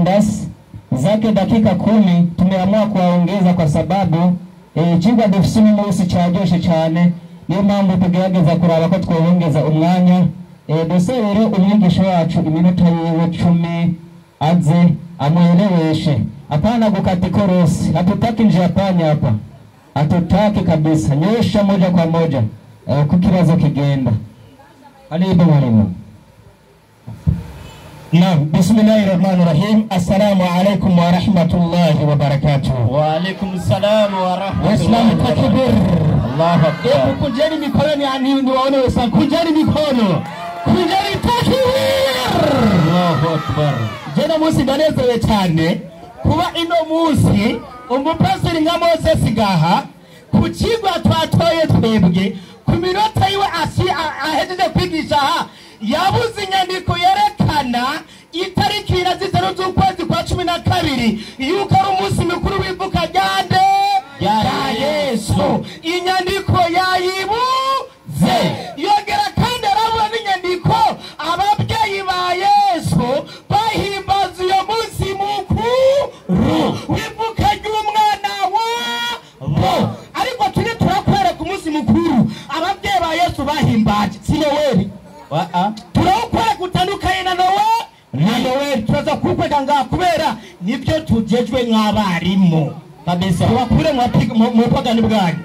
Leonidas zake dakika 10 tumeamua kuwaongeza kwa sababu icigwa dufise uno munsi caryoshe cane, niyo mpamvu tugerageza kuraba ko twobongeza umwanya. Dose rero umwigisha wacu iminota yiwe 10 aze amueleweshe. Hapana gukata ikorosi, hatutaki njia panya hapa, hatutaki kabisa, nyosha moja kwa moja kukibazo kigenda. Karibu mwalimu. Naam, bismillahirrahmanirrahim. Assalamu alaikum wa rahmatullahi wa barakatuh. Wa alaikum salam wa rahmatullahi wa barakatuh. Allahu akbar. Kunjeni mikono ni niwaone Waislamu. Kunjeni mikono. Kunjeni takbir. Allahu akbar. Jana munsi ndanezerewe cyane kuba ino munsi umupasiteri nka Moses ngaha ku kigwa twatoye twebwe ku minota yiwe ahejeje kwigisha aha yabuze inyandiko yerekana itariki 5 z'ukwezi kwa 12 yuko ari umunsi mukuru w'ivuka ryande rya Yesu. Inyandiko yayibuze. Yongera kandi arabura n'inyandiko ababyeyi ba Yesu bahimbaza uyo munsi mukuru w'ivuka ry'umwana wabo. Ariko turi turakwereka umunsi mukuru ababyeyi ba Yesu bahimbaje, si Noeli. Turawukwereka utandukanye na Noeli na Noeli. Turaza kukweka ngaha kubera nibyo tujejwe nk'abarimu kabisa, tubakure mu bupagani bwanyu.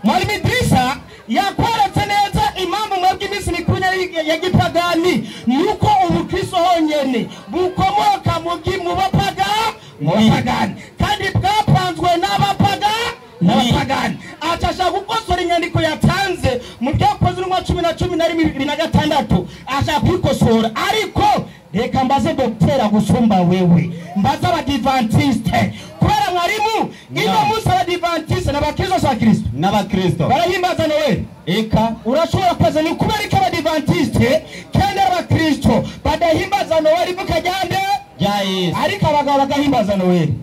Mwalimu Idrisa yakweretse neza impamvu mwebwe iminsi mikuru ya gipagani nuko ubukristo honyene bukomoka mu bapagani kandi bwapanzwe n'abapagani. Ashaka gukosora inyandiko yatanze mu byakozwe n'umwa 10 na 11 26, ashaka kwikosora. Ariko reka mbaze doktera gusumba wewe, mbaze abadivantiste kubera mwarimu ino munsi abadivantiste n'abakristo sa Kristo n'abakristo barahimbaza Noeli. Eka urashobora kubaza ni kubera ko abadivantiste kandi abakristo badahimbaza Noeli ivuka ryande rya Yesu, ariko abagabo bagahimbaza Noeli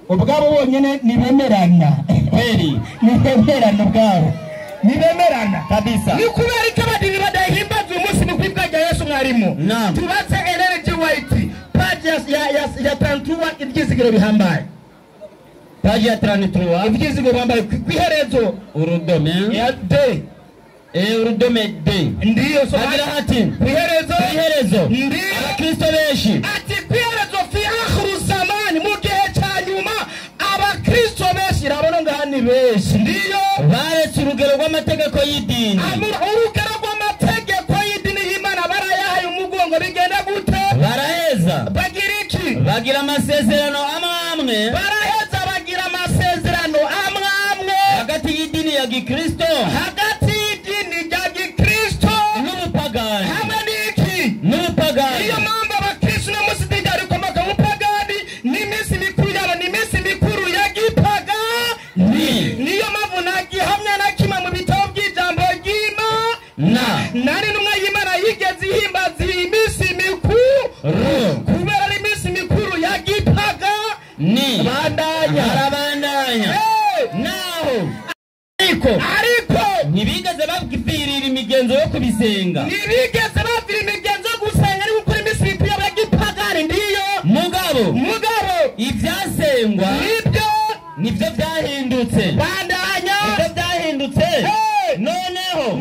ubwabo bonyene nibemerana kweli, nibemerana ubwabo nibemerana kabisa. Ni kubera ko abadini badahimbaza umunsi mukuru w'ivuka rya Yesu mwarimu. Tubatse Ellen G. White page ya 33 ibyizigiro bihambaye. Page ya 33 ibyizigiro bihambaye kwiherezo urudome ya D. Urudome D. Ndiyo so agira ati kwiherezo kwiherezo ndiyo abakristo benshi ati kwiherezo fi akhiru zamani, mu gihe cya nyuma abakristo benshi rabona ngaha ni benshi ndiyo baretse urugero rw'amategeko y'idini. Urugero rw'amategeko y'idini y'Imana barayahaye umugongo, bigenda gute? Baraheza bagira iki? Bagira amasezerano amwe amwe. Baraheza bagira amasezerano amwe amwe hagati y'idini ya Gikristo, hagati y'idini rya Gikristo n'ubupagani hamwe n'iki? N'ubupagani. Niyo mpamvu abakristo no munsi idini rikomoka mu pagani n'iminsi mikuru yabo ni iminsi mikuru ya gipagani. Niyo mpamvu nta gihamya na kimwe mu bitabo by'ijambo ry'Imana nari n'umwe y'Imana yigeze ihimbaza iyi minsi mikuru kubera ari iminsi mikuru ya gipagani. Bandanya harabandanya naho ariko ntibigeze babwirira imigenzo yo kubisenga, ntibigeze babwira imigenzo yo gusenga ari gukora iminsi mikuru ya gipagani. Ndiyo mugabo ibyasengwa nibyo byahindutse. Bandanya nibyo byahindutse. Noneho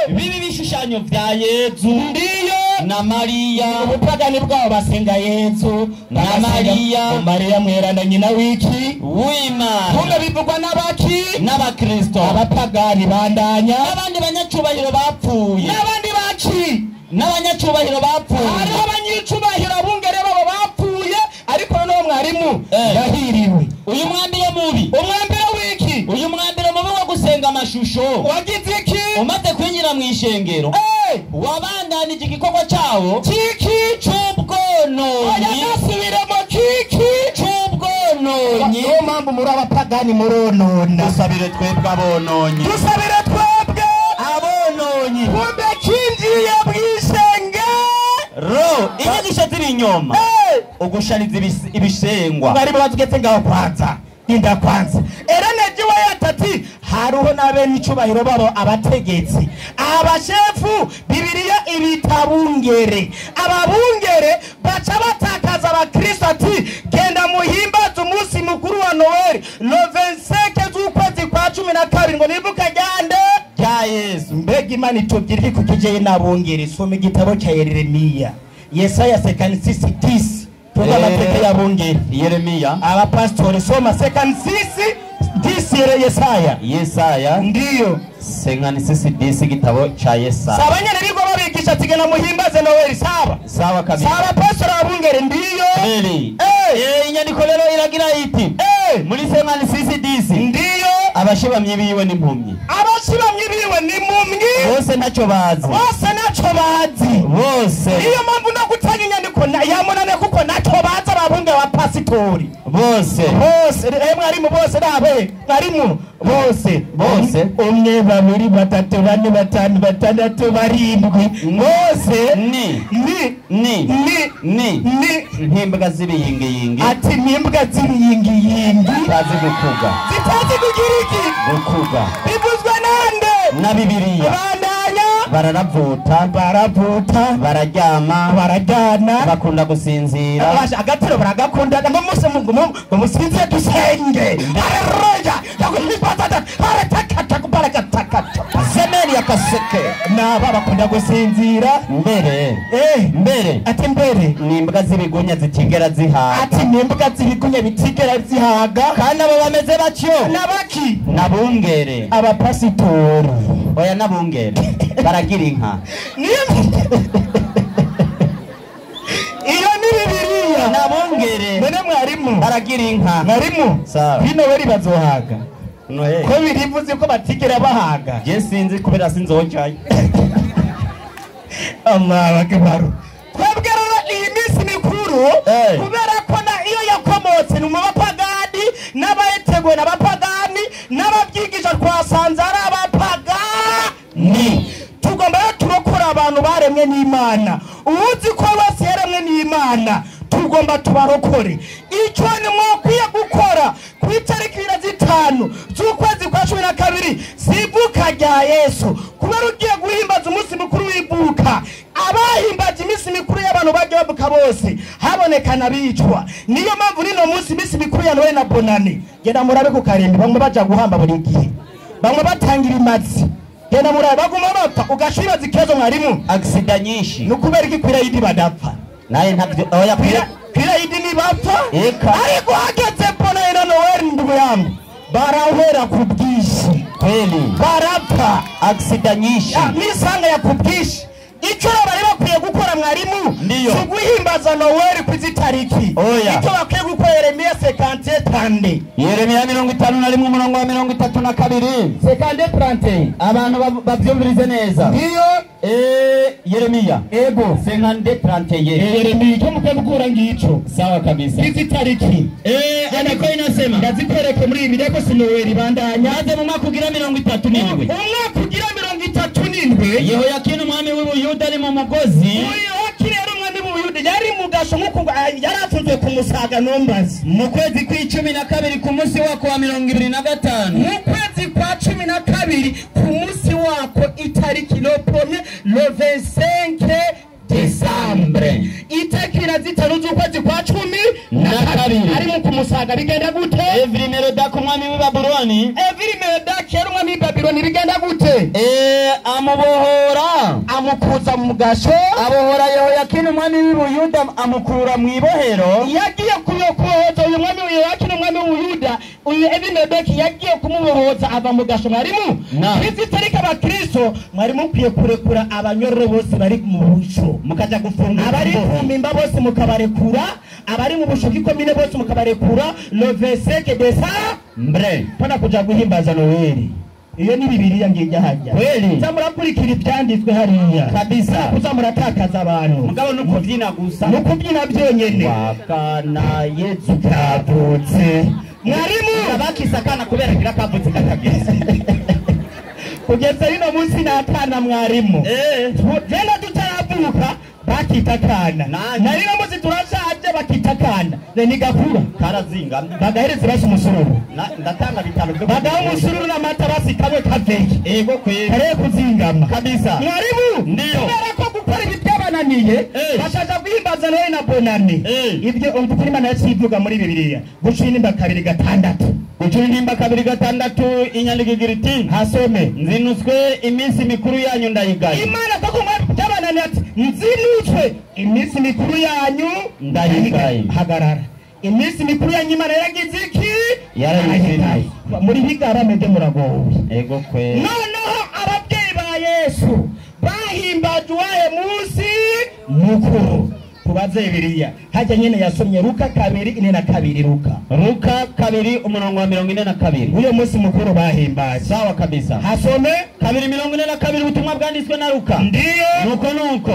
bibi bishushanyo bya Yezu ndiyo na Mariya. Ubupagani bwabo basenga Yezu na Mariya, Mariya mweranda nyina wiki w'Imana. Kumbe bivugwa n'abaki? N'abakristo abapagani. Bandanya n'abandi banyacubahiro bapfuye, n'abandi baki? N'abanyacubahiro bapfuye. Hariho abanyicubahiro abungere babo bapfuye. Ariko noneho mwarimu yahiriwe uyu mwambiro mubi, umwambiro wiki, uyu mwambiro mubi wo gusenga amashusho wagize iki? Umaze kwinjira mu ishengero wabandanije igikorwa cyawo kiki cy'ubwononyi. Oya kiki cy'ubwononyi. Niyo mpamvu muri abapagani muronona. Dusabire twebwe abononyi, dusabire twebwe abononyi. Kumbe kinjiye bw'ishenge ro inyigisho z'ibinyoma ugushariza ibishengwa. Mwarimu batugetse ngaho kwanza ninda kwanza Ellen G. White ati hariho n'abene icubahiro babo abategetsi abashefu Bibiliya ibitabungere ababungere baca batakaza abakristo ati Imana itubwira iki kukijeye n'abungere? Soma igitabo cya Yeremiya, Yesaya 56:10. Tuvuga amateka y'abungere. Yeremiya. Abapastori, soma 56:10, Yesaya. Yesaya. Ndiyo. 56:10, igitabo cha Yesaya. Saba nyene bigo babigisha ati gena muhimbaze Noel, saba. Sawa kabisa. Saba pastor abungere, ndiyo. Kweli. Inyandiko rero iragira iti muri 56:10, ndiyo, abashibamyi biwe n'impumyi. Abashibamyi biwe n'impumyi bose ntacyo bazi. Bose ntacyo bazi. Bose. Niyo mpamvu no gutanga inyandiko yamunane kuko ntacyo bazi ababunge ba pasitori. Bose. Bose, mwarimu bose nabe, mwarimu bose. Bose. Umwe, babiri, batatu, bane, batanu, batandatu, barindwi. Bose. Ni. Ni. Ni. Ni. Ni. Ni. N'imbwa z'ibiyingiyingi. Ati n'imbwa z'ibiyingiyingi. Zitazi gukuga. Zitazi kugira iki? Gukuga. Bivuzwe nande? Na Bibiliya. Bandanya. Bararavuta. Baravuta. Bararyama. Barajyana. Bakunda gusinzira. Abasha agatiro baragakunda ngo muse ngo musinzire dusenge. Haleluya. Yakuhimbaza haratakata kubarakatakata. Semeni yakaseke. Naba bakunda gusinzira. Mbere. Mbere. Ati mbere. Nimbwa z'ibigunya zitigera zihaga. Ati nimbwa z'ibigunya bitigera zihaga. Kandi abo bameze batyo. Nabaki? Nabungere. Abapasitori. Oya nabungere. Baragira inka. Iyo ni Bibiliya. Nabungere. None mwarimu. Baragira inka. Mwarimu. Sawa. Bino bari bazohaga. Noel. Ko birivuze ko batigera bahaga. Je sinzi kubera sinzojayo. Allahu akbar. Twebwe rero iyi minsi mikuru kubera ko na iyo yakomotse ni mu bapagani n'abayiteguye n'abapagani n'ababyigisha twasanze ari abapagani. Tugomba rero turokora abantu baremwe n'Imana. Uwuzi ko bose yaremwe n'Imana tugomba tubarokore. Icyo ni mwokwiye gukora ku itariki 5 z'ukwezi kwa 12 sivuka rya Yesu. Kubera ugiye guhimbaza umunsi mukuru w'ivuka, abahimbaje iminsi mikuru y'abantu bagiye bavuka bose habonekana bicwa. Niyo mpamvu nino munsi iminsi mikuru ya Noel na Bonane, genda murabe ku karimbi bamwe baja guhamba buri gihe, bamwe batangira imatsi. Genda murabe baguma bapfa ugashibaza ikibazo mwarimu. Aksida nyinshi. Nukubera iki kwira yidi badapfa? Naye ntabyo oya kwira yidi ni bapfa. Ariko hageze Bonane na Noel ndugu yangu barahera ku bwinshi. Kweli. Barapfa aksida nyinshi. Nisanga ya ku bwinshi. Icyo bari bakwiye gukora mwarimu si guhimbaza Noel kuzitariki. Icyo bakwiye gukora Yeremiya 51. Yeremiya 51 umurongo wa 32. 51. Abantu bavyumvirize neza. Ndiyo. Yeremiya. Ego. 51. Yeremiya icyo mukwiye gukora ngico. Sawa kabisa. Izitariki. Andiko inasema ndazikwereke muri Bibiliya ko si Noel bandanya. Maze mu mwaka ugira 37. Umwaka ugira 37. Yehoyakini umwami w'Ubuyuda ari mu mugozi. Yehoyakini yari umwami w'Ubuyuda yari mu gasho nk'uko yaratunzwe ku musaga nombazi. Mu kwezi kw'icumi na kabiri ku munsi wako wa 25. Mu kwezi kwa 12 ku munsi wako itariki le premier le 25 Desambre. Itariki 5 z'ukwezi kwa 12 ari mu kumusaga bigenda gute? Evili-Merodaki umwami w'i Babuloni. Evili-Merodaki yari umwami w'i Babuloni bigenda gute? Amubohora. Amukuza mu gasho. Abohora Yehoyakini umwami w'i Buyuda amukura mu ibohero. Yagiye kubohoza uyu mwami Yehoyakini umwami w'Ubuyuda. Uyu Evili-Merodaki yagiye kumubohoza ava mu gasho mwarimu. Izi tariki abakristo mwarimu ukwiye kurekura abanyororo bose bari mu busho. Mukaja gufunga abari ku mimba bose mukabarekura, abari mu busho bw'ikomine bose mukabarekura le 25 décembre. Pana kuja guhimbaza Noel. Iyo ni Bibiliya ngijya hajya. Kweli. Zamurakurikira ibyanditswe hariya. Kabisa. Kuzamuratakaza abantu. Mugabo nukubyina gusa. Nukubyina byonyene. Wakana Yesu kavutse. Mwarimu abakisakana kubera kira kavutse katageze. Kugeza rino munsi natana mwarimu. Jena tutaravuka bakitakana. Na rino munsi turashaje bakitakana. Nigakura karazinga bagahereza basi umusururu. Ndatanga bitano byo bagaha umusururu n'amata basi kamwe kaveye. Ego kweli. Kare kuzingama. Kabisa. Mwarimu ndiyo. Kubera ko gukora ibi byabananiye bashaje guhimbaza Noel na Bonane. Ibyo umva Imana yacivuga muri Bibiliya. Guca inimba 2:6. Gucura intimba 2:6 inyandiko igira iti Hasome. Nzinutswe iminsi mikuru yanyu ndayigaye. Imana koko byabananiye ati nzinutswe iminsi mikuru yanyu ndayigaye. Hagarara. Iminsi mikuru yanyu Imana yaragize iki? Yarayigaye. Muri higara mende muragowe. Ego kwe. Noneho ababyeyi ba Yesu bahimbaje uwahe munsi mukuru? Tubaze Bibiliya. Hajya nyene yasomye Luka 2:42. Luka 2:42. Uyo munsi mukuru bahimbaje. Sawa kabisa. Hasome 2:42 ubutumwa bwanditswe na Luka. Ndiyo. Nuko.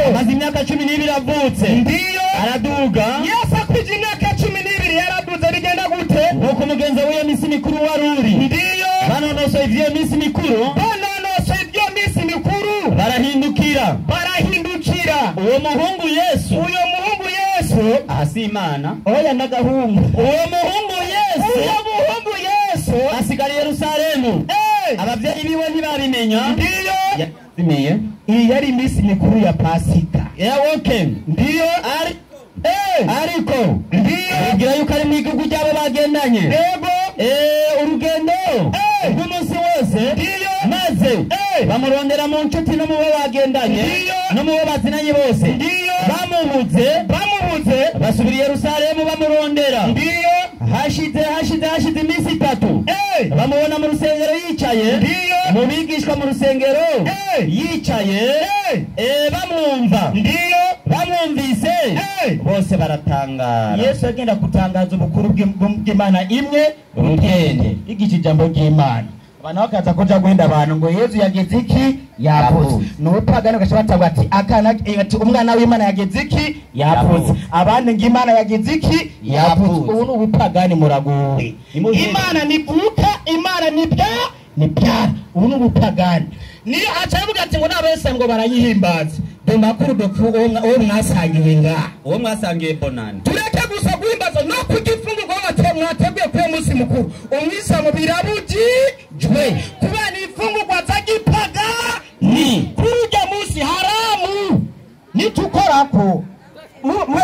Amaze imyaka 12 avutse. Ndiyo. Araduga. Yesu akwije imyaka 12 yaraduze bigenda gute? Nuko mugenzi w'iyo minsi mikuru waruri. Ndiyo. Banonosoye ivyo minsi mikuru. Banonosoye ivyo minsi mikuru. Barahindukira. Uwo muhungu Yesu. Uyo muhungu Yesu. Aha si Imana. Oya n'agahungu. Uwo muhungu Yesu. Uwo muhungu Yesu asigara i Yerusalemu. Abavyeyi biwe ntibabimenya. Ndiyo. Yazimiye. Iyi yari iminsi mikuru ya Pasika. Okay. Ndiyo. Ariko ndiyo bigira yuko ari mu gihugu cyabo bagendanye. Yego. Urugendo rw'umunsi wose. Ndiyo. Maze bamurondera mu nshuti no mu bo bagendanye no mu bo bazinanye bose. Ndiyo. Bamubuze basubira i Yerusalemu bamurondera. Ndiyo. Hashize iminsi 3 bamubona mu rusengero yicaye. Ndiyo. Mu bigishwa mu rusengero yicaye. Bamwumva. Ndiyo. Bamwumvise bose baratangara. Yesu agenda kutangaza ubukuru bw'Imana imwe rugende yigisha ijambo ry'Imana. Abantu bakaza kuja guhenda abantu ngo Yesu yageze iki? Yapfutse. N'ubupagani ugaca batangwa ati akana ati umwana w'Imana yageze iki? Yapfutse. Abandi ngo Imana yageze iki? Yapfutse. Ubu ni ubupagani muragowe. Imana nivuka, Imana nibya nibyara. Ubu ni ubupagani. Niyo aca avuga ati ngo n'abese ngo barayihimbaza. Domakuru dofu uwo mwasangiye ngaha. Uwo mwasangiye bonani. Tureke gusa guhimbaza no kugifungurwa mwateguye kuri uwo munsi mukuru. Umwisa birabujijwe kubera ifungurwa z'agipaga ni kuri urya munsi haramu. Nitukorako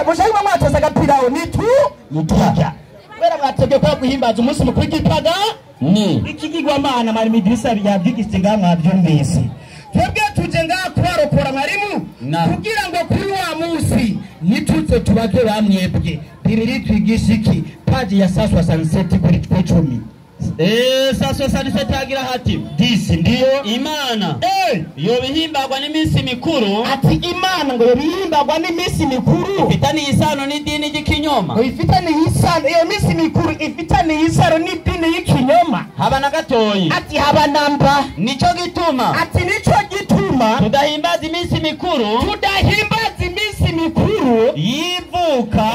mushaka mwateza agapirawo niturya kubera mwateguye ko guhimbaza umunsi mukuru w'igipaga ni ikigirwamana. Mwarimu Idrisa yabyigishije ngaha mwabyumvise. Twebwe tuje ngaha kubarokora mwarimu kugira ngo kuri wa munsi nitutse tubake bamwebwe. Bibiri twigisha iki? Paji ya 67 kuri 10. 67 agira hati disi. Ndiyo. Imana yobihimbagwa n'iminsi mikuru. Ati Imana ngo yobihimbagwa n'iminsi mikuru ifitaniye isano n'idini ry'ikinyoma. Ngo ifitaniye isano, iyo minsi mikuru ifitaniye isano n'idini y'ikinyoma. Haba na gatoyi. Ati haba namba. Nico gituma. Ati nico gituma tudahimbaza iminsi mikuru. Tudahimbaza iminsi mikuru yivuka.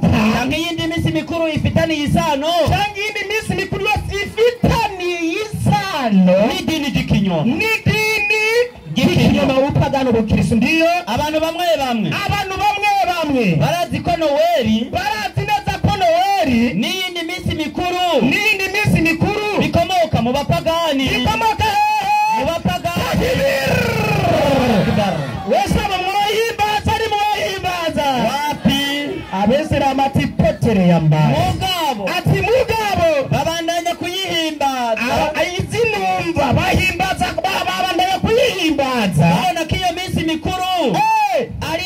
Cyangwa iyindi minsi mikuru ifitaniye isano. Cyangwa iyindi minsi mikuru yose ifitaniye isano n'idini ry'ikinyoma. N'idini ry'ikinyoma. Ubupagani ubukristo. Ndiyo. Abantu bamwe bamwe. Abantu bamwe bamwe barazi ko Noeli. Barazi neza ko Noeli n'iyindi minsi mikuru. N'iyindi minsi mikuru bikomoka mu bapagani. Bikomoka hehe? Mu bapagani. Wese mwohimbaza ari mwohimbaza. Wapi? Abesera ati potere yambaye. Mugabo. Ati mugabo babandanya kuyihimbaza. Izi numva bahimbaza babandanya kuyihimbaza. Babona ko iyo minsi mikuru ari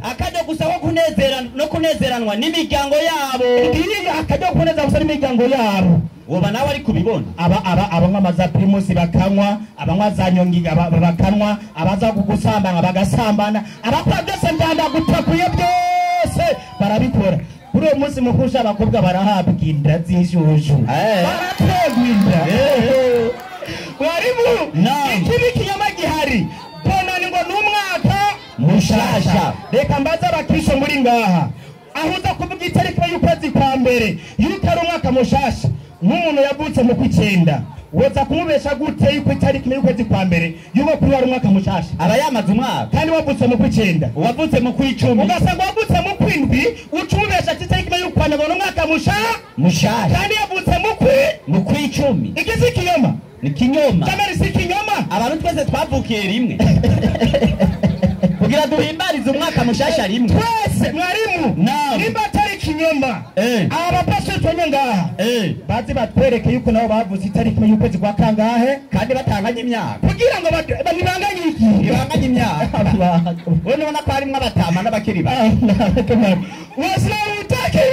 akaryo gusa ko kunezera no kunezeranwa n'imiryango yabo. Ndiyo, akaryo kunezera gusa n'imiryango yabo. Woba nawe ari kubibona. Abanywa amaza Primus bakanywa, abanywa za nyongi bakanywa, abaza kugusambana bagasambana, abakora byose ndandagutakuye byose barabikora. Kuri uwo munsi mukuru abakobwa barahabwa inda z'injuju. Baraterwa inda. Mwarimu, ikibi kinyoma gihari. Bonani ngo n'umwaka mushasha. Reka mbaze abakristo muri ngaha. Aho uza kuvuga itariki y'ukwezi kwa mbere yuko ari umwaka mushasha, nk'umuntu yavutse mu kw'icyenda woza kumubesha gute yuko itariki y'ukwezi kwa mbere yuko kuri ari umwaka mushasha? Aba yamaze umwaka kandi wavutse mu kw'icyenda, wavutse mu kw'icumi, ugasanga wavutse mu kw'indwi, uca umubesha ati itariki y'ukwa mbere ngo n'umwaka mushasha kandi yavutse mu kw'icumi. Iki si ikinyoma? Ni kinyoma. Kamere si ikinyoma? Abantu twese twavukiye rimwe. Kugira duhimbarize umwaka mushasha rimwe. Twese mwarimu. Naam. Nimba atari kinyoma. Aba pastor twanye ngaha. Bazi batwereke yuko nabo bavuze itariki y'ukwezi kwa kangahe kandi batanganye imyaka. Kugira ngo ntibanganye iki? Ntibanganye imyaka. Wewe nubona ko harimwo abatama n'abakiri bato. Waislamu takbir!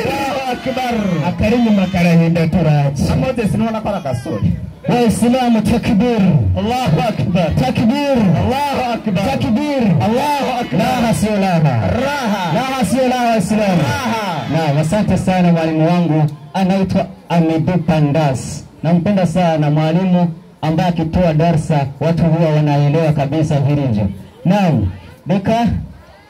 Allahu akbar. Akari nyuma karahinda turaje. Moses nubona ko ari agasore. Waislamu takbir! Allahu akbar. Takbir! Allahu akbar. Takbir! Allahu akbar. Raha sio laha. Raha. Raha sio laha Waislamu. Raha. Naam, asante sana mwalimu wangu anaitwa Amidu Pandas. Nampenda sana mwalimu ambaye akitoa darsa watu huwa wanaelewa kabisa vilivyo. Naam, reka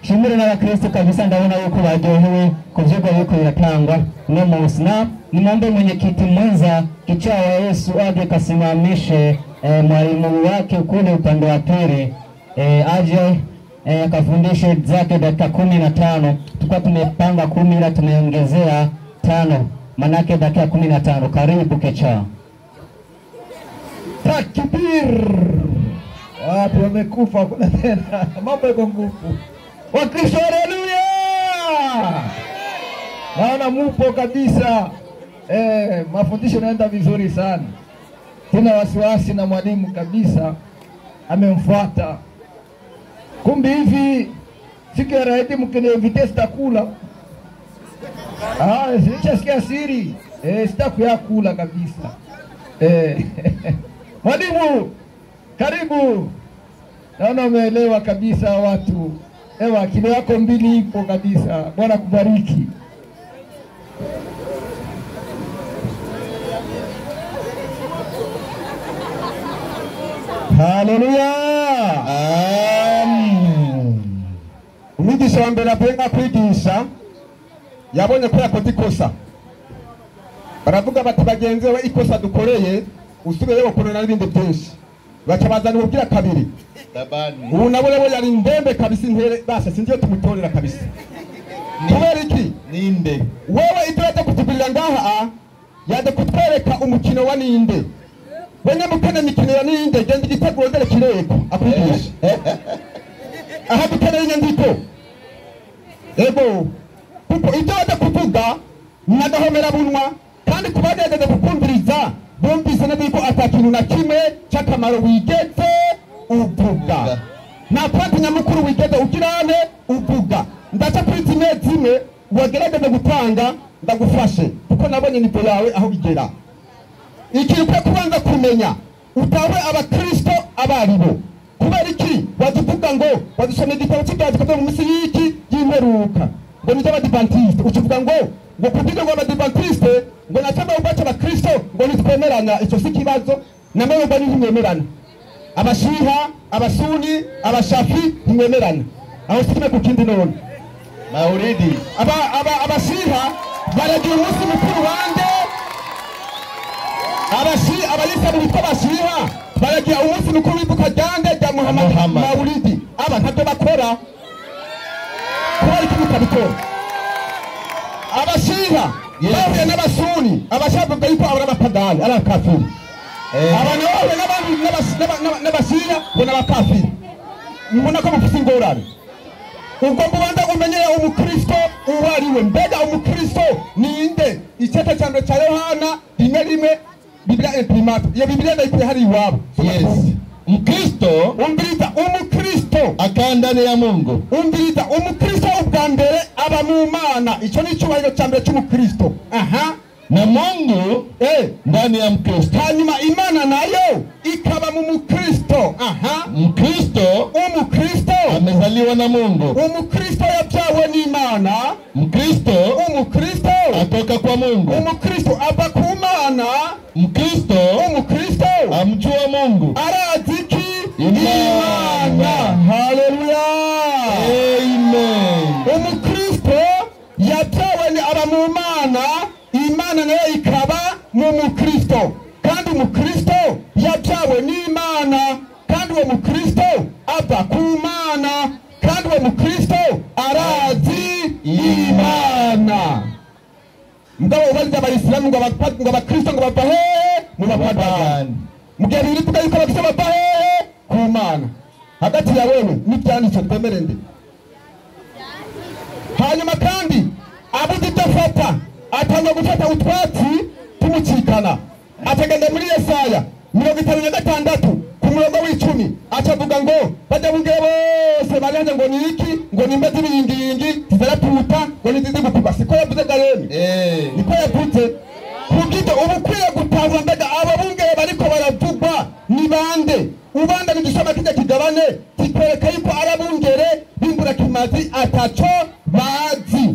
shimire n'abakristo kabisa, ndabona yuko baryohewe ku vyigwa biriko biratangwa uno munsi. Na nimwombe mwenyekiti mwenza kichaa wa Yesu aje kasimamishe mwalimu wake kule upande wa pili, aje akafundishe zake dakika 15. Tulikuwa tumepanga 10 ila tumeongezea 5, manake dakika 15. Karibu kichaa. Takbir! Watu wamekufa kuna tena. Mambo yako nguvu. Wakristo haleluya! Naona mupo kabisa. Mafundisho yanaenda vizuri sana. Sina wasiwasi na mwalimu kabisa. Amemfuata. Kumbe hivi siku ya raidi mkiniinvite sitakula. Sishasikia siri. Sitakula kabisa. Mwalimu, karibu. Naona umeelewa kabisa watu. Ewa, kilo yako 2 ipo kabisa. Bwana kubariki. Haleluya. Umwigisha wa mbere avuye kwigisha yabonye ko yakoze ikosa. Baravuga bati bagenzi we ikosa dukoreye usubireyo gukorana n'ibindi byinshi. Baca bazana ubwira kabiri. Ubu nabo rero yari ndembe kabisa intere basa sinzi yo tumutorera kabisa. Kubera iki? Ninde? Wewe ibyo yaje kutubirira ngaha yaje kutwereka umukino wa ninde. Wenye mukene mikino ya ninde genda igiteguro ndere kireko akwigisha. Aha dukeneye inyandiko. Ego kuko ibyo yaje kuvuga nagahomera bunwa kandi kubagerageza kukumviriza bumvise neza yuko atakintu na kimwe cy'akamaro wigeze uvuga. Nta point nyamukuru wigeze ugirane uvuga. Ndaca kuri zimwe zimwe wagerageza gutanga ndagufashe kuko nabonye nipo yawe aho bigera. Ikintu ukwiye kubanza kumenya utawe abakristo abaribo. Kubera iki waduvuga ngo wadusomye igitabo cy'ibyanditswe mu minsi y'iki y'imperuka ngo nibyo abadivantiste ukivuga ngo kugira ngo abadivantiste ngo natwe ubaca abakristo ngo nitwemeranya, icyo si kibazo namwe ubwo ntimwemerana. Abashiha, abasuni, abashafi ntimwemerana. Aho sikime ku kindi none. Maulidi. Abashiha baragira umunsi mukuru wande. Abayisilamu bitwa abashiha baragira umunsi mukuru w'ivuka ryande rya Muhammad Maulidi. Aba ntabyo bakora. Kubera iki mutabikora? Abashiha bahuye n'abasuni, abashiha bavuga yuko aba ari abapagani, ari abakafiri. Abantu bahuye n'abashiha ngo ni abakafiri. Mubona ko mufite ingorane. Ubwo mubanza umenyere umukristo uwo ari we. Mbega umukristo ninde? Icete cya mbere cya Yohana 1:1 Biblia imprimata. Iyo Biblia ndayikuye hari iwabo. Yes. Mkristo umviriza umukristo akaa ndani ya Mungu. Umviriza umukristo ubwa mbere aba mu Mana. Icyo ni icyubahiro cya mbere cy'umukristo. Aha. Na Mungu ndani ya Mkristo. Hanyuma Imana nayo ikaba mu Mukristo. Aha. Mkristo umukristo amezaliwa na Mungu. Umukristo yabyawe n'Imana. Mkristo umukristo atoka kwa Mungu. Umukristo ava ku Mana. Mkristo umukristo amjua Mungu. Arazi iki? Imana. Haleluya. Amen. Umukristo yabyawe ni aba mu Mana. Imana nayo ikaba mu mukristo. Kandi umukristo yabyawe n'Imana. Kandi uwo mukristo ava ku Mana. Kandi uwo mukristo arazi Imana. Mugabo ubaza abayisilamu ngo abakristo ngo bava hehe? Mu bapagani. Mugihe biri kuvuga yuko abakristo bava hehe? Ku Mana. Hagati ya wewe n'ibyanditswe twemere nde? Hanyuma kandi abuze ibyo afata, atanga gufata utwatsi tumukikana, atagenda muri Yesaya 56 ku murongo w'10, acavuga ngo bajya bungere bose barihanze ngo ni iki, ngo nimba z'ibiyingiyingi zizaratuta, ngo nizizi gukuba. Siko yavuze Garemi, niko yavuze. Kubw'ibyo uba ukwiye gutahura mbega abo bungere bariko baravugwa ni bande. Ubanda n'igisoma kijya kigabane kikwereka yuko ari abungere b'imburakimazi ataco bazi.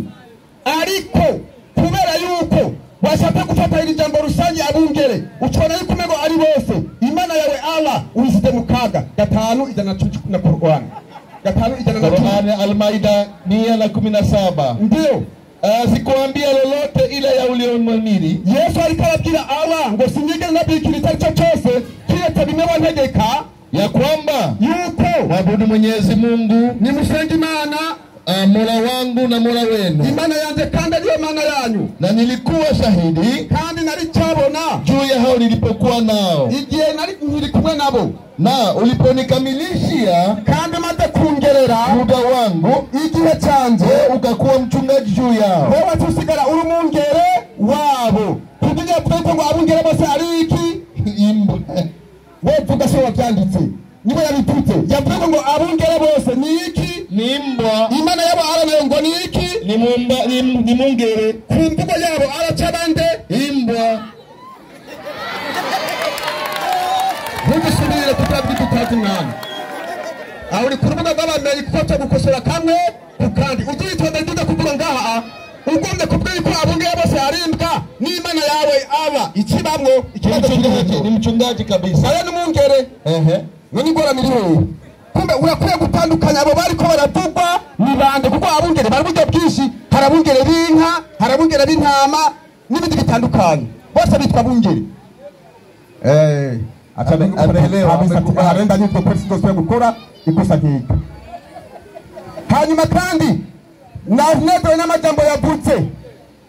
Ariko kubera yuko washaka gufata iri jambo rusange abungere, ucibona yuko umengo ari bose, Imana yawe Allah uyishyize mu kaga. 510 na Qur'an 510 Qur'an Al-Maida 117. Ndio. Sikuambia lolote ila ya uliomwamini. Yesu ariko arabwira Allah ngo sinigeze nabikira icyo ari cyo cyose kiretse bimwe wantegeka, ya kwamba yuko mwabudu Mwenyezi Mungu, nimusenge Imana Mola wangu na Mola wenu, Imana yanjye kandi ariyo Mana yanyu, na nilikuwa shahidi kandi nari cyabona juu ya hao nilipokuwa nao, igihe nari nkiri kumwe nabo, na uliponikamilishia kandi maze kungerera muda wangu, igihe cyanjye, ukakuwa mchungaji juu yao, wewe usigara uri umwungere wabo. Kugira twete ngo abungere bose ari iki? Imbwa. Wewe vuga so wabyanditse, niba yabitutse yavuze ngo abungere bose ni iki? Ni imbwa. Imana yabo aranayo ngo ni iki? Ni mumba, ni mungere. Ku mvugo yabo araca bande? Imbwa. Ntudusubire kutabwita utazi mwana. Aho uri ku rubuga rw'abamenyi kuko cyo gukosora kamwe ku kandi. Uzitonda nduza kuvuga ngaha, ugombye kubwira ko abungere bose ari imbwa, n'Imana yawe aba ikibamwo ikibazo. Ni mchungaji kabisa. Aya ni mungere. None ingorane iri hehe? Kumbe urakwiye gutandukanya abo bariko baravugwa ni bande, kuko abungere bari buryo bwinshi. Hari abungere b'inka, hari abungere b'intama n'ibindi bitandukanye, bose bitwa abungere. Arenda yuko polisi zose gukora ikosa nk'iryo. Hanyuma kandi nanezerewe n'amajambo yavutse,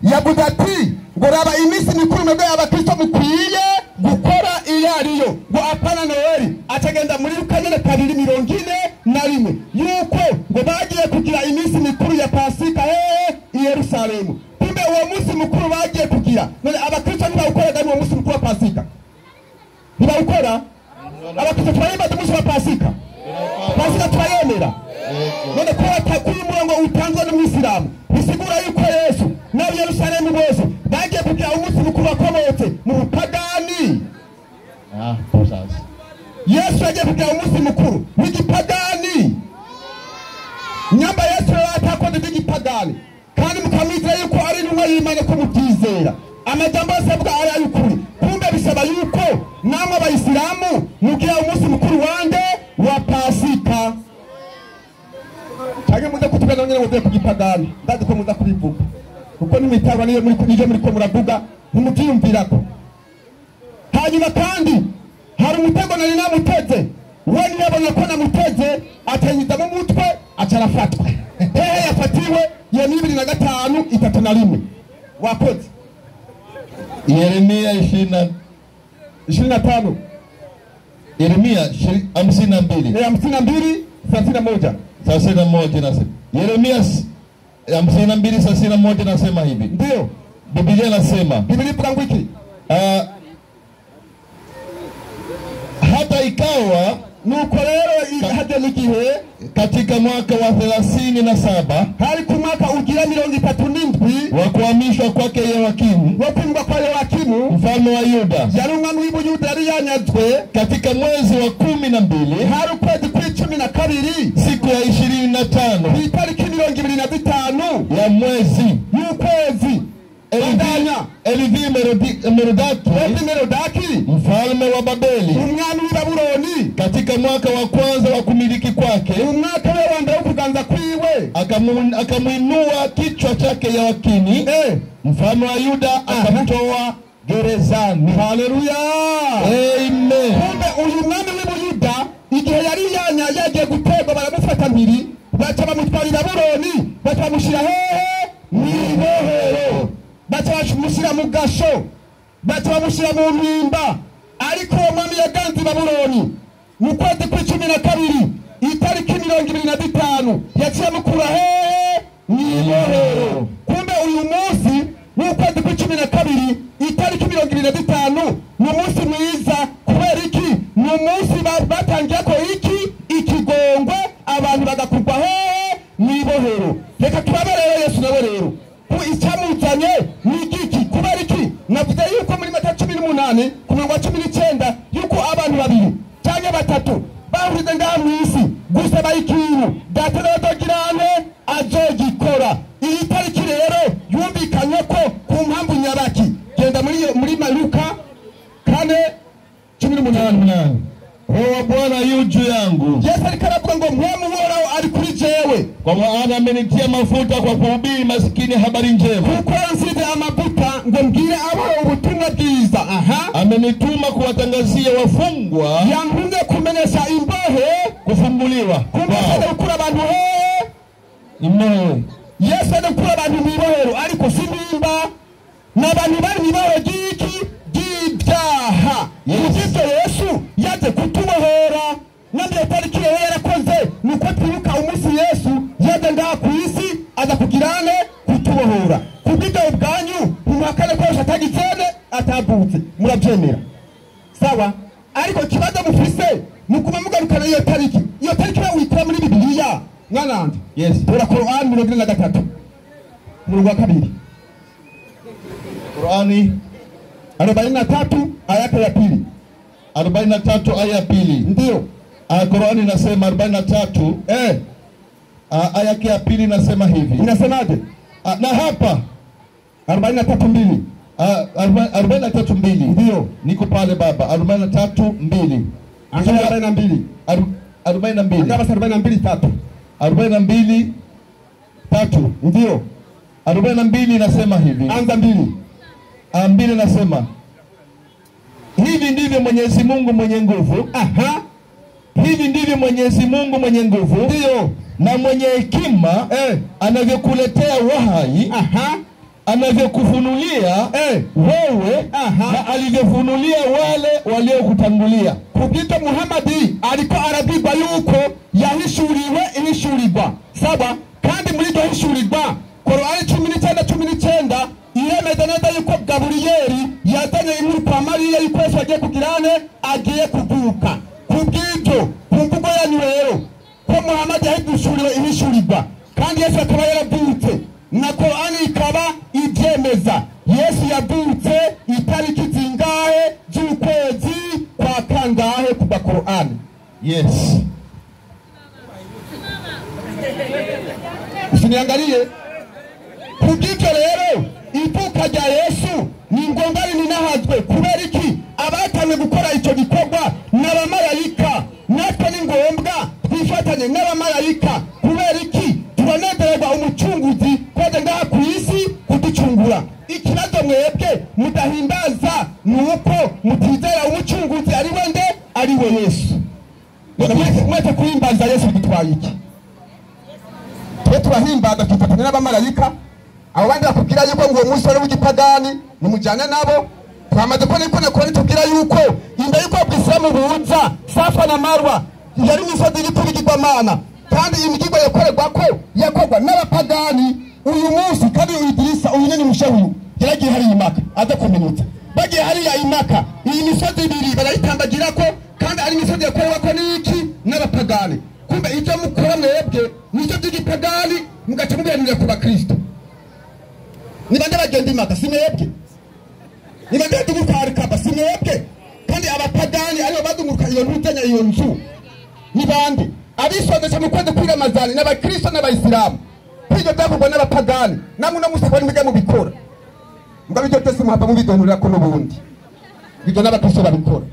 yavuze ati ngo raba iminsi mikuru mwebwe abakristo mukwiye gukora iyo ariyo, ngo apana Noeli. Acagenda muri Luka nyene 2:41 yuko ngo bagiye kugira iminsi mikuru ya Pasika hehe? I Yerusalemu. Kumbe uwo munsi mukuru bagiye kugira, none abakristo ntibawukoraga uwo munsi mukuru wa Pasika? Ntibawukora? Abakristo turahimbaza umunsi wa Pasika, Pasika turayemera. None ko kuri umurongo utanzwe n'umwisilamu bisigura yuko Yesu n'ab'i Yerusalemu bose bagiye kugira umunsi mukuru wakomotse mu bupagani. Yesu yagiye kugira umunsi mukuru w'igipagani. Nyamba Yesu yari atakoze iby'igipagani, kandi mukamwizera yuko ari intumwa y'Imana ko mubyizera. Amajambo yose avuga ari ay'ukuri. Kumbe bisaba yuko namwe abayisilamu mugira umunsi mukuru wande wa Pasika. Cyangwa muze kutubwira nyine muvuye ku gipagani, ndazi ko muza kubivuga kuko n'imitaro niyo muri nivyo muri ko muravuga ntimubyiyumvirako. Hanyuma kandi hari umutego nari namuteze, we ntiyabona ko namuteze, atenyizamo umutwe aca arafatwa. Hehe yafatiwe? Yeremiya 25:31. Wakoze. Yeremia 25. Yeremia 52. 52 31. 31 nasema. Yeremia 52:31 nasema hivi. Ndio. Biblia inasema. Biblia ivuga ngo iki? Hata ikawa nuko rero hageze igihe katika mwaka wa 37, hari ku mwaka ugira 37 wa kuhamishwa kwake Yehoyakimu, wo kwimwa kwa Yehoyakimu mfalme wa Yuda, yari umwami w'Ubuyuda yari yanyazwe, katika mwezi wa 12, hari ukwezi kw'icumi na kabiri, siku ya 25, ku itariki 25 ya mwezi y'ukwezi Elivi Merodaki mfalme wa Babeli, umwami w'i Babuloni, katika mwaka wa kwanza wa kumiliki kwake, umwaka we wa mbere wo kuganza kwiwe, akamuinua kichwa chake Yehoyakini mfalme wa Yuda, akamtoa gerezani. Haleluya, amen. Kumbe uyu mwami w'i Buyuda igihe yari yagiye gutegwa baramufata mpiri, baca bamutwarira Babuloni, baca bamushyira hehe? Mw'ibohero, baca bamushyira mu gasho, baca bamushyira mu mpimba. Ariko uwo mwami yaganze Babuloni mu kwezi kw'icumi na kabiri Itariki 25 yaciye mukura hehe? Mw'ibohero. Kumbe uyu munsi w'ukwezi kw'icumi na kabiri itariki 25 ni umunsi mwiza. Kubera iki? Ni umunsi batangiye ko iki ikigongwe, abantu bagakugwa hehe? Mw'ibohero. Reka turabe rero Yesu nawe rero ku icyamuzanye ni igiki? Kubera iki? Navuze yuko muri Matayo 18 ku murongo wa 19 yuko abantu babiri cyangwa batatu bahurize ngaha mu isi gusaba ikintu, data n'abadogirane azogikora. Iyi tariki rero yumvikanye ko ku mpamvu nyabaki. Genda muri Maluka 4:18. Roho wa Bwana yu juu yangu. Yesu ariko aravuga ngo Mpwemu Uhoraho ari kuri jewe, kwa maana amenitia mafuta kwa kuhubiri masikini habari njema, kuko yansize amavuta ngo mbwire abo ubutumwa bwiza. Aha, amenituma kuwatangazia wafungwa, yantumye kumenyesha imbohe kufunguliwa. Kumbe gukura abantu hehe? Imbohe. Yesu ari gukura abantu mw'ibohero, ariko si nimba n'abantu bari mw'ibohero ry'iki? Ry'ibyaha. Kubw'ibyo Yesu yaje kutubohora. Nambye tariki rero yarakoze nuko twibuka umunsi Yesu yaje ngaha ku isi aza kugirane kutubohora. Kubw'ibyo ubwanyu ntimuhakane ko Yesu atagitsene atavutse, murabyemera sawa? Ariko ikibazo mufise muguma mugarukana iyo tariki. Iyo tariki wikura muri Bibiliya mwananje. Yes. Tora Qur'an 43 murongo wa 2. Qur'ani 43 aya ya pili. 43 aya ya pili. Ndio. Qur'ani inasema 43 aya ya pili inasema hivi. Inasemaje? Na hapa 43:2. 43:2. Ndio. Niko pale baba. 43:2. Angalia 42. 42. Angalia 42:3. 42:3. Ndio. 42 inasema hivi. Anza 2. 2 inasema hivi ndivyo Mwenyezi Mungu mwenye nguvu. Aha. Hivi ndivyo Mwenyezi Mungu mwenye nguvu, ndio, na mwenye hekima anavyokuletea wahai. Aha. Anavyokufunulia wewe. Aha. Na alivyofunulia wale waliokutangulia. Kubw'ibyo Muhammadi ariko arabwirwa yuko yahishuriwe ihishurirwa. Sawa? Kandi muri iryo hishurirwa Korani 19:19 iremeza neza yuko Gaburiyeli yazanye inkuru kwa Mariya yuko Yesu agiye kugirane agiye kuvuka. Kubw'ibyo ku mvugo yanyu rero ko Muhammad yahishuriwe ihishurirwa kandi Yesu akaba yaravutse na Korani ikaba ibyemeza. Yesu yavutse itariki zingahe z'ukwezi kwa kangahe kuva Korani? Yes. Usiniangalie. Kubw'ibyo rero ivuka rya Yesu ni ngombwa rinahazwe. Kubera iki? Abatangiye gukora icyo gikorwa n'abamarayika. Natwe ni ngombwa twifatanye n'abamarayika. Kubera iki? Turanezererwa umucunguzi kwaje ngaha ku isi kuducungura. Ikibazo mwebwe mudahimbaza ni uko mutizera umucunguzi ari we nde? Ari we Yesu. Mwete kuhimbaza Yesu bitwaye iki? Twe turahimbaza twifatanya n'abamarayika. Abo bandi bakubwira yuko ngo umunsi wari w'igipagani nimujyane nabo. Twamaze ko niko nakora tubwira yuko inda yuko Ubwisilamu buza Safa na Marwa yari imisozi iriko ibigirwamana, kandi imigirwa yakorerwa ko yakorwa n'abapagani. Uyu munsi kandi Idrisa uyu ni mushehu yaragiye hariya Imaka aza kuminutsa. Bagiye hariya Imaka iyi misozi ibiri barayitambagira ko kandi ari imisozi yakorerwa ko n'iki? N'abapagani. Kumbe icyo mukora mwebwe nicyo by'igipagani mugaca mubihanurira ku bakristo. Ni bande bagenda Imaka? Si mwebwe. Ni bande badunguka Arikaba? Si mwebwe. Kandi abapagani aribo badunguka iyo ntutenya iyo nzu ni bande? Abisondesha mu kwezi kw'iramazani n'abakristo n'abayisilamu. Kw'ibyo byakorwa n'abapagani namwe no musi bari mujya mubikora. Mugabo ibyo byose muhava mubidonurira ko n'ubundi ibyo n'abakristo babikora.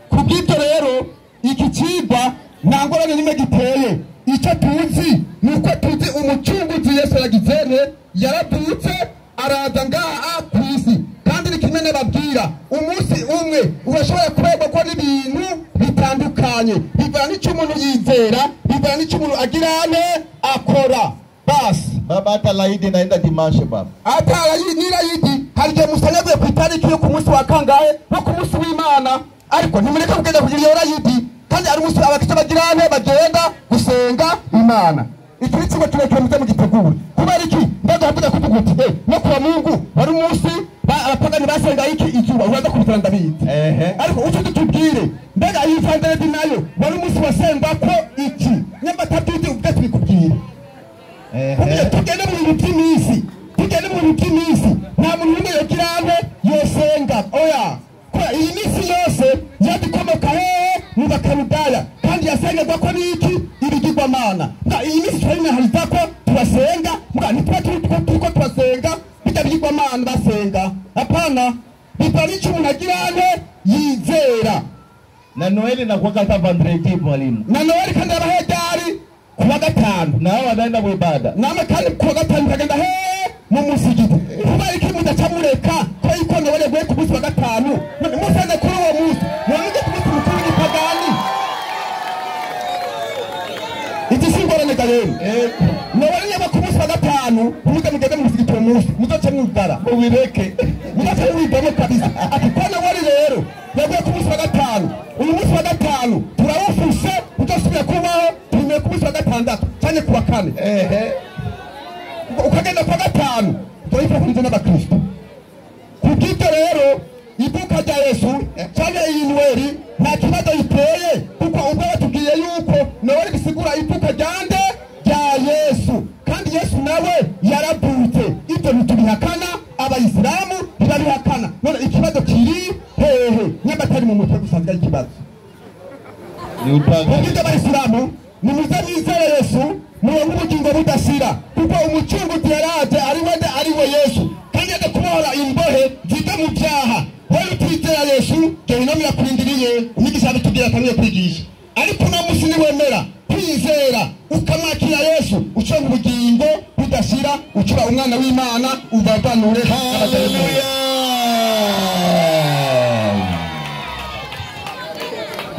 Kubw'ibyo rero iki cigwa nta ngorane n'imwe giteye. Icyo tuzi ni uko tuzi umucunguzi Yesu yagizene yaravutse araza ngaha ku isi. Kandi ni kimwe nababwira, umunsi umwe urashobora kuberwa ko n'ibintu bitandukanye bivana n'icyo umuntu yizera, bivana n'icyo umuntu agirane akora. Basi Baba hata laidi naenda dimanche baba. Hata nirayidi hari igihe musanyaguye ku itariki yo ku munsi wa kangahe wo ku munsi w'Imana, ariko ntimureke kugenda kugira iyo rayidi. kandi ari umunsi abakristo bagirane bagenda gusenga Imana. Iki ni ikigo kirekire muze mugitegure. Kubera iki? Ndaza havuga kuvuga uti no kuwa Mungu wari umunsi abapagani basenga iki izuba, uraza kubitara ndabizi. Ariko uco tutubwire mbega iyi vendredi nayo wari umunsi wasengwa ko iki? Nyamba tatuzi ubwe tubikubwire. Kugira tugende mu bintu by'iminsi, tugende mu bintu by'iminsi, nta muntu n'umwe yogirane yosenga oya. Ko iyi minsi yose yadikomoka hehe? Mu Bakaludaya, kandi yasengerwa ko n'iki? Ibigirwamana. Mbwa iyi minsi turayinahariza ko turasenga, mbwa ntituba turiko turasenga bijya bigirwamana basenga. Hapana, biva n'icyo umuntu agirane yizera. Na Noeli inakuwa hata vendredi mwalimu. Na Noeli kandi abahe ryari? Kuwa gatanu. Na hao wanaenda muibada. Namwe kandi kuwa gatanu mukagenda hehe? Mu musigiti. Kuba iki mudaca mureka ko yuko Noeli yaguye ku munsi wa gatanu, none musenze kuri uwo munsi, none ku munsi mukuru w'igipagani. Iki si ingorane ga yemwe. Noeli yaba ku munsi wa gatanu, ntimuze mugende mu musigiti uwo munsi, muzoce mwugara. Mubireke. Muzoce mwigamo kabisa. Ati ko Noeli rero yaguye ku munsi wa gatanu, uyu munsi wa gatanu turawufuse, udasubira kubaho, turimeye ku munsi wa gatandatu canke kuwa kane. Ukagenda kuwa gatanu turayifatanije n'abakristo. Kubw'ibyo rero ivuka rya Yesu canke iyi Noeli nta kibazo iteye, kuko ubwo batubwiye yuko Noeli bisigura ivuka ryande? Rya Yesu, kandi Yesu nawe yaravutse. Ibyo ntitubihakana, abayisilamu ntibabihakana. None ikibazo kiri hehe? Nyamba atari mu mutwe gusa ari ikibazo. Ni upagani. Kubw'ibyo abayisilamu nimuze mwizere Yesu muronke ubugingo budashira, kuko umucunguzi yaraje ari we nde? Ari we Yesu, kandi yaje kubohora imbohe ziva mu byaha. Wewe utizera Yesu, gehinomu irakurindiriye. Umwigisha abitubwira atangiye kwigisha, ariko uno munsi niwemera kwizera ukamwakira Yesu, uconga ubugingo budashira, ucura umwana w'Imana, uvavanure. Haleluya.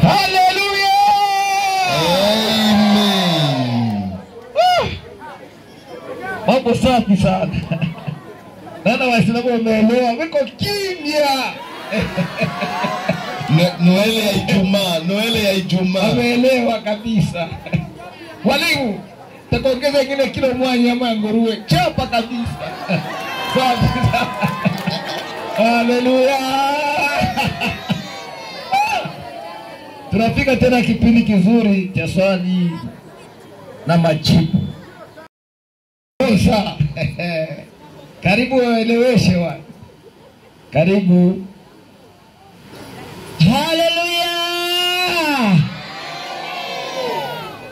Haleluya. Amen. Mambo safi sana. Naona Waislamu wameelewa, wiko kimya. Noeli ya Ijumaa, Noeli ya Ijumaa. Wameelewa kabisa. Mwalimu, tutaongeza ingine kilo moja nyama ya nguruwe. Chapa kabisa. Safi sana. Haleluya. Tunafika tena kipindi kizuri cha swali na majibu. Sasa karibu waeleweshe watu. Karibu. Haleluya.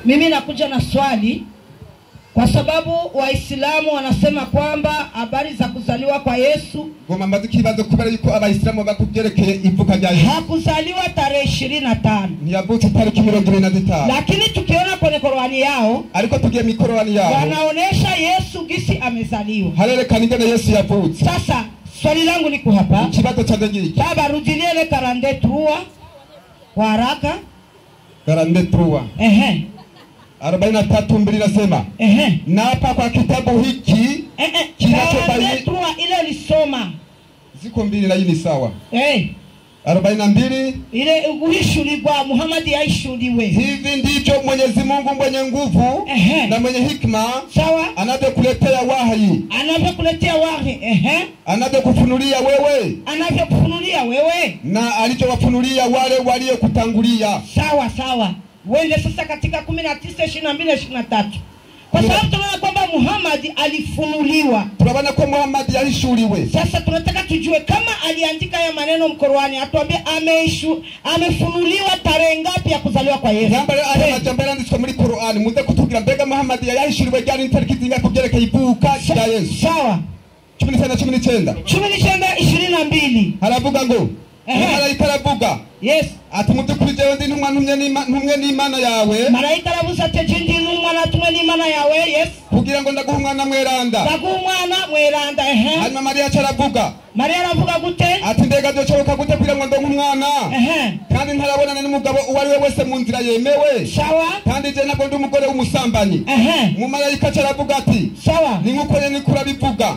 Mimi nakuja na swali kwa sababu Waislamu wanasema kwamba habari za kuzaliwa kwa Yesu Ngoma mbaze ikibazo kubera yuko abayisilamu bakubyerekeye ivuka rya Yesu. hakuzaliwa tarehe 25. Ntiyavutse itariki 25. Lakini tukiona kwenye Korani yao, ariko tugiye mu Korani yao, wanaonesha Yesu gisi amezaliwa. Harerekana ingene Yesu yavutse. Sasa swali langu liko hapa. Ikibazo cyanjye ngiki. Baba, rudilie ile 43 kwa haraka. 43. 43:2 nasema. Naapa kwa kitabu hiki kinachobaini. 43 ile ulisoma. Ziko mbili na hii ni sawa. 42 ile uhishuligwa Muhammad yaishuliwe. Hivi ndicho Mwenyezi Mungu mwenye nguvu na mwenye hikma, sawa, anavyokuletea wahi. Anavyokuletea wahi. Anavyokufunulia wewe. Anavyokufunulia wewe. Na alichowafunulia wale waliokutangulia. Sawa sawa. Wende sasa katika 19, 22, 23. Kwa sababu tunaona kwamba Muhammad alifunuliwa. Tunaona kwa Muhammad alishuliwe. Sasa tunataka tujue kama aliandika haya maneno mkorani, atuambie amefunuliwa tarehe ngapi ya kuzaliwa kwa Yesu. Namba aya majambo yanditswe muri Qur'ani, muze kutubwira mbega Muhammad yahishuriwe ryari itariki zingahe kubyerekeye ivuka rya Yesu. Sawa. 19 19. 19 22. Haravuga ngo Malaika aravuga. Yes. Ati mu by'ukuri jewe ndi intumwa ntumwe n'Imana yawe. Malaika aravuze ati ndi intumwa natumwe n'Imana yawe. Yes. Kugira ngo ndaguhe umwana mweranda. Ndaguhe umwana mweranda. Hanyuma Mariya aravuga. Mariya aravuga gute? Ati mbega byoshoboka gute kugira ngo ndonke umwana? Kandi ntarabonana n'umugabo uwo ari we wese mu nzira yemewe. Sawa. Kandi je ntabwo ndi umugore w'umusambanyi. Umumalayika aravuga ati sawa. Ni nkuko nyene kurabivuga.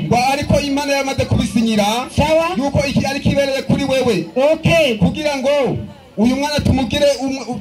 Ngo ariko Imana yamaze kubisinyira. Sawa. Yuko iki ari kibereye kuri wewe. Okay. Kugira ngo Uyu mwana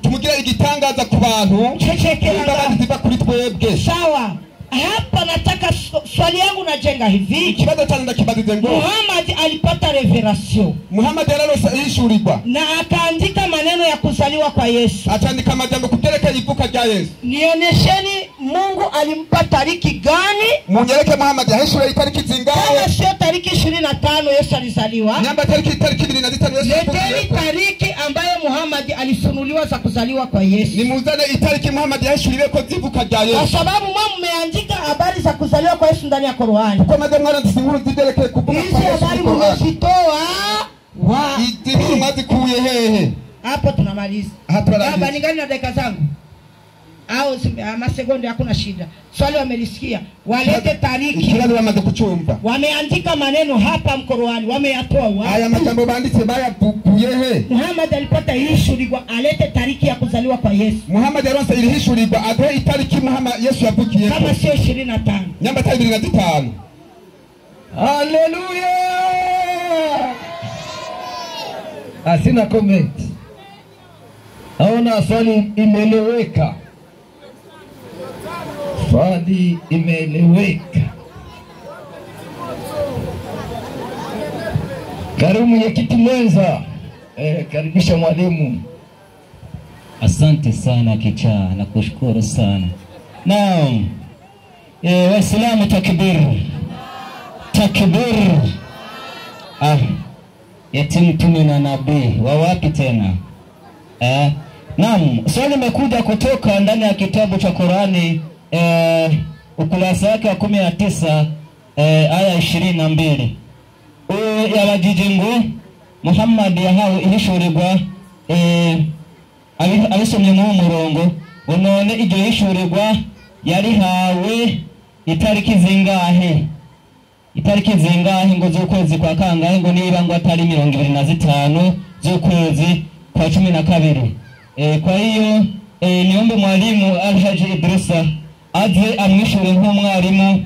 tumugire igitangaza ku bantu. Chechekera ziva kuri twebwe. Sawa. Hapa nataka swali yangu najenga hivi. Ikibazo cyane ndakibadize ngo Muhammad alipata revelation. Muhammad yararose ihishurirwa na akaandika maneno ya kuzaliwa kwa Yesu. Atandika amajambo kubyerekeye ivuka rya Yesu. Nionesheni Mungu alimpa tariki gani? Munyereke Muhammad yahishuriye itariki zingahe? Kama sio tariki 25 Yesu alizaliwa. Nyamba tariki 25 Yesu. Leteni tariki ambayo Muhammad alifunuliwa za kuzaliwa kwa Yesu. Nimuzane itariki Muhammad yahishuriwe ko zivuka rya Yesu. Kwa sababu mmeandika habari za kuzaliwa kwa Yesu ndani ya Qur'an. Kuko maze mwaranditse inkuru ziberekeye kuvuka kwa Yesu. Hizi habari mmezitoa wapi? Izi mwazikuye hehe? Hapo tunamaliza. Baba ningali na dakika zangu. Au masekonde hakuna shida. Swali wamelisikia. Walete tariki. Ikibazo bamaze kucyumva. Wameandika maneno hapa mkorani, wameyatoa wapi? Aya majambo banditse bayavukuye he? Muhammad alipata ihishurirwa, alete tariki ya kuzaliwa kwa Yesu. Muhammad yaronse irihishurirwa, aduhe itariki Muhammad Yesu yavukiye. Kama sio 25. Nyamba 25. Haleluya! Asina comment. Naona swali imeeleweka. Swali imeeleweka. Karibu mwenyekiti mwenza. Karibisha mwalimu. Asante sana kichaa, nakushukuru sana. Naam. Waislamu takbir. Takbir. Ah. Yatimu mtume na nabii wa wapi tena? Naam, swali limekuja kutoka ndani ya kitabu cha Qur'ani, ukurasa wake wa 19 aya 22. Yabajije ngo Muhammad yahawe ihishurirwa, abisomye mu murongo none iryo hishurirwa yarihawe itariki zingahe? Itariki zingahe ngo z'ukwezi kwa kangahe ngo niba ngo atari 25 z'ukwezi kwa 12. Kwa hiyo niombe mwalimu Alhaji Idrisa aze amwishure nk'umwarimu,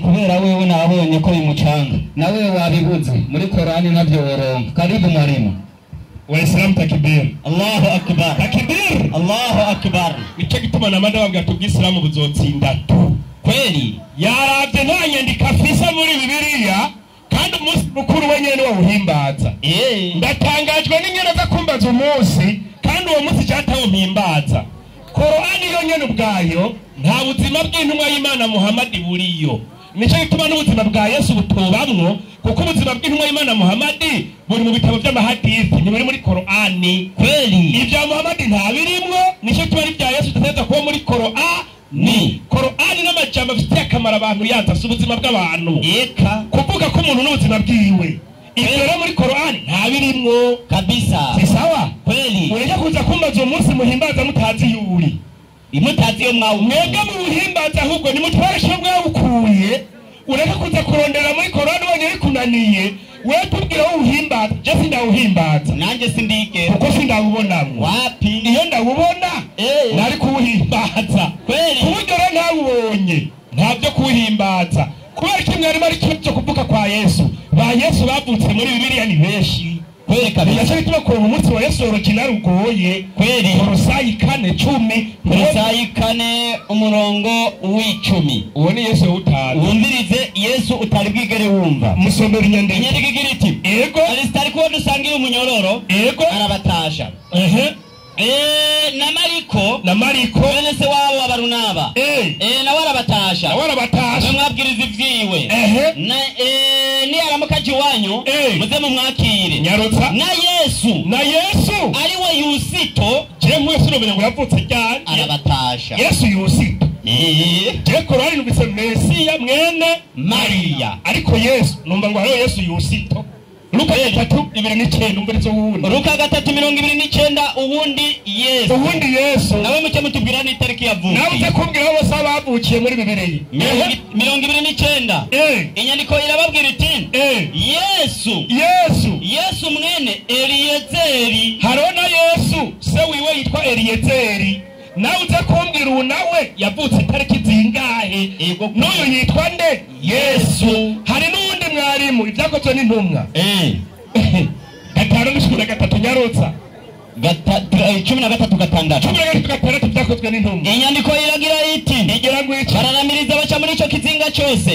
kubera wewe nabonye ko bimucanga na wewe wabibuze muri Qur'ani navyo woronka. Karibu mwalimu. Waislamu takbir. Allahu akbar. Takbir. Allahu akbar. Nico gituma namanda babwira tubwisilamu buzotsinda tu. Kweli yaravye nta nyandiko afise muri Bibiliya kandi umunsi mukuru wenyene wawuhimbaza. Ndatangajwe n'ingene za kumbaza umunsi kandi uwo munsi cyatawo mpimbaza. Qur'ani yonyene ubwayo nta buzima bw'intumwa y'Imana Muhammad buriyo. Nico gituma n'ubuzima bwa Yesu butobamwo, kuko ubuzima bw'intumwa y'Imana Muhammad buri mu bitabo by'amahadithi, ntiburi muri Qur'ani. Kweli ibya Muhammad nta birimwo, nico gituma ari ibya Yesu tudateza kuba muri Qur'ani. Qur'ani n'amajambo afitiye akamaro abantu yaza ubuzima bw'abantu. Eka kuvuga ko umuntu n'ubuzima bwiwe. Ibyo rero muri Qur'ani nta birimwo kabisa. Si sawa? Kweli ureke kuza kumbaza umunsi muhimbaza mutazi yuri. Imutazi yo mwawu. Mwebwe muhimbaza ahubwo nimutwareshe mwawukuye. Ureke kuza kurondera muri Qur'ani wonyene bikunaniye. Wewe tubwira wowe uhimbaza, je sindawuhimbaza. Nanje sindike. Kuko sindawubonamwo. Wapi? Iyo ndawubona nari kuwuhimbaza. Kweli kuburyo rero ntawubonye ntabyo kuwuhimbaza. Kubera ko mwarimu ari cyo kuvuka kwa Yesu. Ba Yesu bavutse muri Bibiliya ni benshi. Kweli kabisa. Nico gituma kuronka umunsi wa Yesu original ugoye. Kweli Kolosayi 4:10. Kolosayi 4 umurongo w'icumi. Uwo ni Yesu utazi. Wumvirize Yesu utari bwigere wumva. Musomera inyandiko. Inyandiko igira iti. Ego. Aristariko dusangiye umunyororo. Ego. Arabatasha. Ehe. Na Mariko. Na Mariko. Bene se wabo wa Barunaba. Nawe arabatasha. Nawe arabatasha. Mwabwiriza ivyiwe. Ehe. Na ni aramukaji wanyu. Muze mumwakire. Nyarutsa. Na Yesu. Na Yesu. Ari we Yusito. Je mwese urumenya ngo yavutse ryari? Arabatasha. Yesu Yusito. Je Qur'ani numvise Mesiya mwene Mariya. Ariko Yesu numva ngo hariho Yesu Yusito. Luka 3:29 umvirizo wundi. Luka 3:29 uwundi Yesu. Uwundi Yesu. Nawe muke mutubwira ni itariki yavukiye. Nawe uze kumbwira bose abavukiye muri Bibiliya. 29. Inyandiko irababwira iti Yesu. Yesu. Yesu mwene Eliyezeri. Hariho na Yesu se wiwe yitwa Eliyezeri. Nawe uze kumbwira ubu nawe yavutse itariki zingahe? N'uyu yitwa nde? Yesu. Hari n'uwundi mwarimu ibyakozwe n'intumwa. 5:3 nyarutsa. 13:6. 13:6 byakozwe n'intumwa. Inyandiko iragira iti igira ngo iki? Bararamiriza baca muri ico kizinga cyose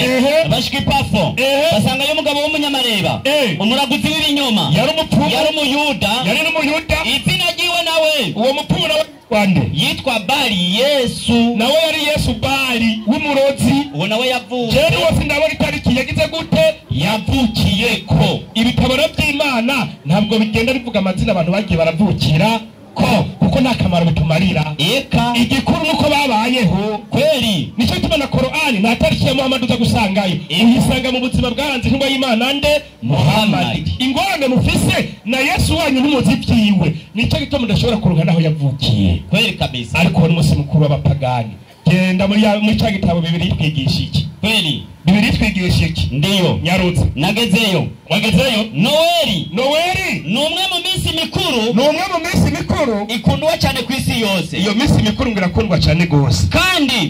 bashika ipafo basangayo umugabo w'umunyamareba umuraguzi w'ibinyoma yari umupfumu, yari umuyuda, yari n'umuyuda, izina ryiwe nawe uwo mupfumu nawe wande yitwa Bari Yesu, nawe yari Yesu Bari w'umurozi, uwo nawe yavutse. Jewe wose ndabona itariki yagize gute yavukiye ko. Ibitabo by'Imana ntabwo bigenda bivuga amazina abantu bagiye baravukira ko, kuko nta kamaro bitumarira. Eka igikuru nuko babayeho kweli. Nicyo gituma na Korani nta tariki ya Muhammad uza gusangayo, uyisanga mu buzima bwaranze intumwa y'Imana nde Muhammad. Ingorane mufise na Yesu wanyu ntumuzi ibyiwe, nicyo gituma mudashobora kuronka naho yavukiye kweli kabisa. Ariko n'umunsi mukuru w'abapagani, genda muri cya gitabo Bibiliya itwigisha iki kweli? Bibiliya itwigisha iki? Ndiyo nyarutse nagezeyo. Wagezeyo? Noeli Noeli ni umwe mu minsi mikuru, ni umwe mu minsi mikuru ikundwa cyane ku isi yose. Iyo minsi mikuru ngo irakundwa cyane gose, kandi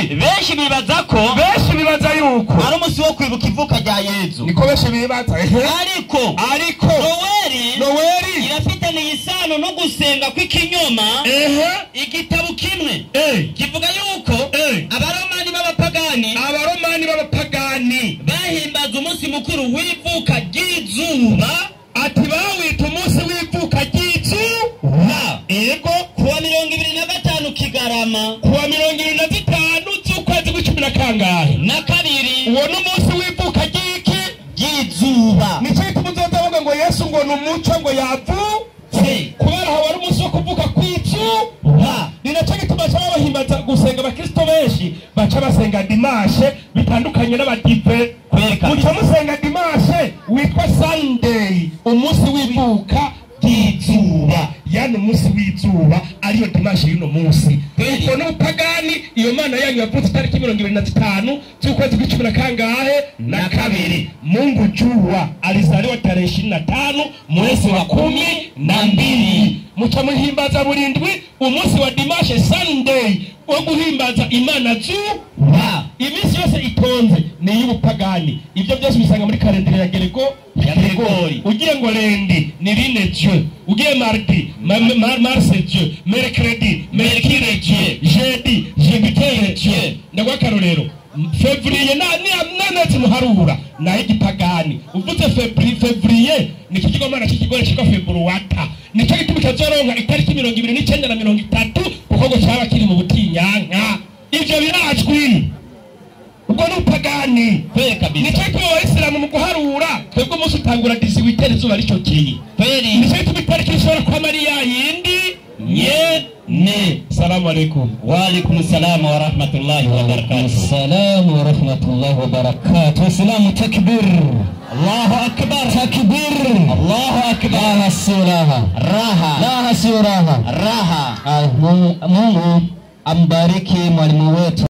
benshi bibaza ko, benshi bibaza yuko ari umunsi wo kwibuka ivuka rya Yezu, niko benshi bibaza. Ariko Noeli irafitanye isano no gusenga kw'ikinyoma. Igitabo kimwe kivuga yuko abaromani b'abapagani bahimbaza umunsi mukuru w'ivuka ry'izuba, ati bawita umunsi w'ivuka ry'izuba. Yego, kuwa 25 Kigarama, kuwa 25 z'ukwezi kw'icumi na kangahe? Na kabiri. Uwo ni umunsi w'ivuka ry'iki? Ry'izuba. Nicyo gituma uzoza bavuga ngo Yesu ngo ni umuco ngo yavutse, kubera aho wari umunsi wo kuvuka kw'izuba. Ni nacyo gituma baca bahimbaza gusenga abakristo benshi baca basenga dimanche bitandukanye n'abadive. Muca musenga dimanche witwa Sunday, umunsi w'ivuka ry'izuba, yani umunsi w'izuba ariyo dimanche y'uno munsi. Ubwo n'ubupagani, iyo mana yanyu yavutse itariki 25 z'ukwezi kw'icumi na kangahe? Na kabiri. Mungu jua alizaliwa tarehe 25 mwezi wa 12. Muca muhimbaza burindwi umunsi wa dimanche Sunday wo guhimbaza Imana zuba. Iminsi yose itonze ni iy'ubupagani. Ibyo byose bisanga muri kalendere ya Gregori. Ugiye ngo lundi ni rine Dieu, ugiye mardi Mars Dieu, mercredi Mercure Dieu, jeudi Jupiter Dieu. Ndagwa karorero Fevrier n'amezi muharura nayo igipagani. Uvuze Fevrier ni ikigomana cy'ikigore cyitwa Februata, nicyo gituma utazoronka itariki 29 na 30 kuko ngo cyaba kiri mu butinyanka. Ivyo birazwi, ubwo n'upagani kweli kabisa. Nicyo gituma abayisilamu mu guharura twebwe umunsi utangura 18 izuba ricokeye kweli. Nicyo gituma itariki ishobora kuba ari ya yindi nyene. Salamu alaikum. Wa alaikum salam wa rahmatullahi wa barakatuh. Salamu wa rahmatullahi wa barakatuh. Salamu takbir. Allahu akbar. Takbir. Allahu akbar. La hasuraha. Raha. La hasuraha. Raha. Mungu ambariki mwalimu wetu.